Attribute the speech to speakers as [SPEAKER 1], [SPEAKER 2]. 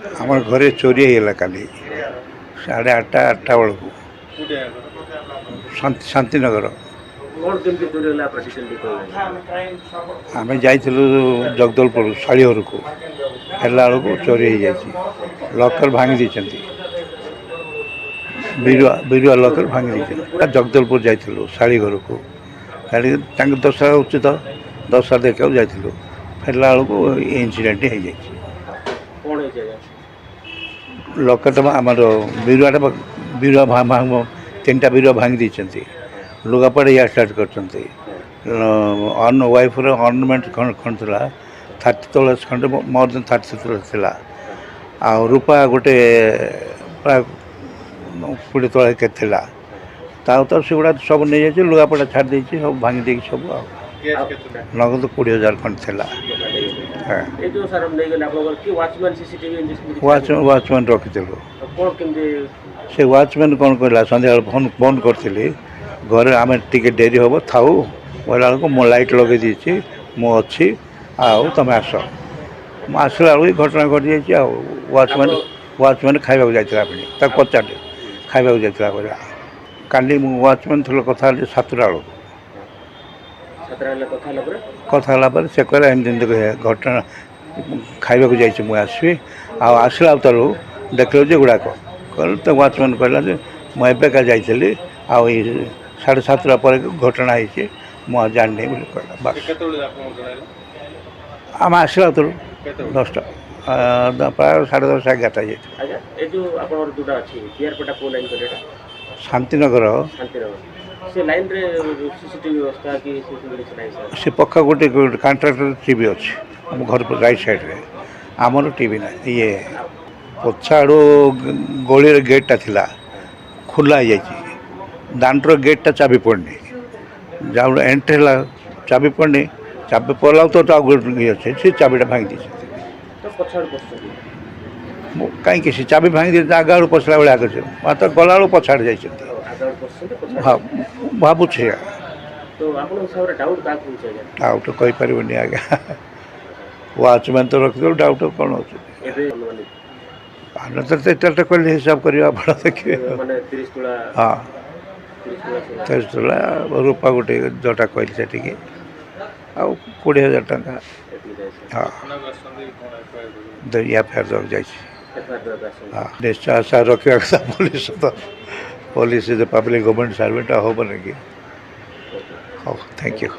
[SPEAKER 1] ଆମର ଘରେ ଚୋରି ହେଇଗଲା କାଲି 8:30 8ଟା ବେଳକୁ, ଶାନ୍ତିନଗର। ଆମେ ଯାଇଥିଲୁ ଜଗଦଲପୁର ଶାଳୀଘରକୁ, ଫେରିଲା ବେଳକୁ ଚୋରି ହେଇଯାଇଛି। ଲକର୍ ଭାଙ୍ଗି ଦେଇଛନ୍ତି, ବିରୁଆ ଲକର୍ ଭାଙ୍ଗି ଦେଇଛନ୍ତି। ଜଗଦଲପୁର ଯାଇଥିଲୁ ଶାଳୀଘରକୁ, ଶାଳୀ ତାଙ୍କ ଦଶରା ଉଚିତ ଦଶରା ଦେଖିବାକୁ ଯାଇଥିଲୁ। ଫେରିଲା ବେଳକୁ ଏ ଇନସିଡେଣ୍ଟ ହେଇଯାଇଛି। ଲକର୍ଟା ଆମର ବିରୁଆଟା, ବିରୁଆ 3ଟା ବିରୁଆ ଭାଙ୍ଗି ଦେଇଛନ୍ତି। ଲୁଗାପଟା ଇଆ ଷ୍ଟାର୍ଟ କରିଛନ୍ତି। ୱାଇଫ୍ର ଅର୍ଣ୍ଣାମେଣ୍ଟ ଖଣ୍ଡ ଥିଲା 30 ତୋଳା ଖଣ୍ଡେ, ମୋର୍ ଦେନ୍ 30 ତୋଳା ଥିଲା। ଆଉ ରୂପା ଗୋଟେ ପ୍ରାୟ 20 ତୋଳା କେତେ ଥିଲା। ତା ତ ସେଗୁଡ଼ା ସବୁ ନେଇଯାଇଛି, ଲୁଗାପଟା ଛାଡ଼ି ଦେଇଛି, ସବୁ ଭାଙ୍ଗି ଦେଇକି ସବୁ। ଆଉ ନଗଦ 20,000 ଖଣ୍ଡେ ଥିଲା। ୱାଚମ୍ୟାନ୍ ରଖିଥିଲୁ। ସେ ୱାଚମ୍ୟାନ୍ କ'ଣ କହିଲା, ସନ୍ଧ୍ୟାବେଳେ ଫୋନ୍ କରିଥିଲି, ଘରେ ଆମେ ଟିକେ ଡେରି ହେବ ଥାଉ କହିଲା ବେଳକୁ ମୁଁ ଲାଇଟ୍ ଲଗେଇ ଦେଇଛି, ମୁଁ ଅଛି, ଆଉ ତୁମେ ଆସ। ମୁଁ ଆସିଲା ବେଳକୁ ଘଟଣା ଘଟିଯାଇଛି। ଆଉ ୱାଚମ୍ୟାନ୍ ଖାଇବାକୁ ଯାଇଥିଲା, ପୁଣି ତାକୁ ପଚାରିଲି, ଖାଇବାକୁ ଯାଇଥିଲା କହିଲା। କାଲି ମୁଁ ୱାଚମ୍ୟାନ୍ ଥିଲ କଥା ହେଲି 7ଟା ବେଳକୁ। କଥା ହେଲା ପରେ ସେ କହିଲା ଏମିତି ଏମିତି ଘଟଣା, ଖାଇବାକୁ ଯାଇଛି, ମୁଁ ଆସିବି। ଆଉ ଆସିଲା ଉତାରୁ ଦେଖିଲୁ ଯେ ଗୁଡ଼ାକ କହିଲେ। ତ ୱାଚମ୍ୟାନ୍ କହିଲା ଯେ ମୁଁ ଏବେକା ଯାଇଥିଲି, ଆଉ ଏଇ 7:30 ପରେ ଘଟଣା ହେଇଛି, ମୁଁ ଆଉ ଜାଣିନି ବୋଲି କହିଲା। ବାସ୍, ଆମେ ଆସିଲା ଉତାରୁ 10ଟା, ପ୍ରାୟ 10:30 11ଟା ହେଇଯାଇଥିଲା। ଶାନ୍ତିନଗର ସେ ପକ୍କା ଗୋଟେ କଣ୍ଟ୍ରାକ୍ଟର ଟିଭି ଅଛି ଆମ ଘର ରାଇଟ୍ ସାଇଡ଼୍ରେ, ଆମର ଟିଭି ନାହିଁ। ଇଏ ପଛ ଆଡ଼ୁ ଗଳିର ଗେଟ୍ଟା ଥିଲା ଖୋଲା ହେଇଯାଇଛି, ଦାଣ୍ଡର ଗେଟ୍ଟା ଚାବି ପଡ଼ିନି। ଯାହା ଏଣ୍ଟ୍ରି ହେଲା ଚାବି ପଡ଼ିନି, ଚାବି ପଡ଼ିଲା ତ ଆଉ ଗୋଟେ ଇଏ ଅଛି, ସେ ଚାବିଟା ଭାଙ୍ଗି ଦେଇଛନ୍ତି। ମୁଁ କାହିଁକି ସେ ଚାବି ଭାଙ୍ଗି ଦେଇଛନ୍ତି? ଆଗ ଆଡ଼ୁ ପଶିଲା ବେଳେ ଆଗ ମାତ୍ର ଗଲାବେଳକୁ ପଛ ଆଡ଼େ ଯାଇଛନ୍ତି। ହଁ, ଭାବୁଛି ଡାଉଟ୍ କହିପାରିବୁନି ଆଜ୍ଞା, ୱାଚମ୍ୟାନ୍ ତ ରଖିଦେବୁ, ଡାଉଟ୍ କ'ଣ ଅଛି? ଆମେ ତ ଏଟା କହିଲେ ହିସାବ କରିବା, ଆପଣ ଦେଖିବେ। ହଁ, 30 ତୋଳା ରୂପା ଗୋଟେ ଯେଉଁଟା କହିଲି ସେଠିକି, ଆଉ 20,000 ଟଙ୍କା। ହଁ, ଏଫଆଇଆର୍ ଦେବାକୁ ଯାଇଛି। ହଁ, ନିଶ୍ଚୟ ଆଶା ରଖିବା କଥା ପୋଲିସ ତ, ପୋଲିସ ପବ୍ଲିକ୍ ଗଭର୍ଣ୍ଣମେଣ୍ଟ ସର୍ଭେଣ୍ଟ ହେବନି କି? ହଉ, thank you.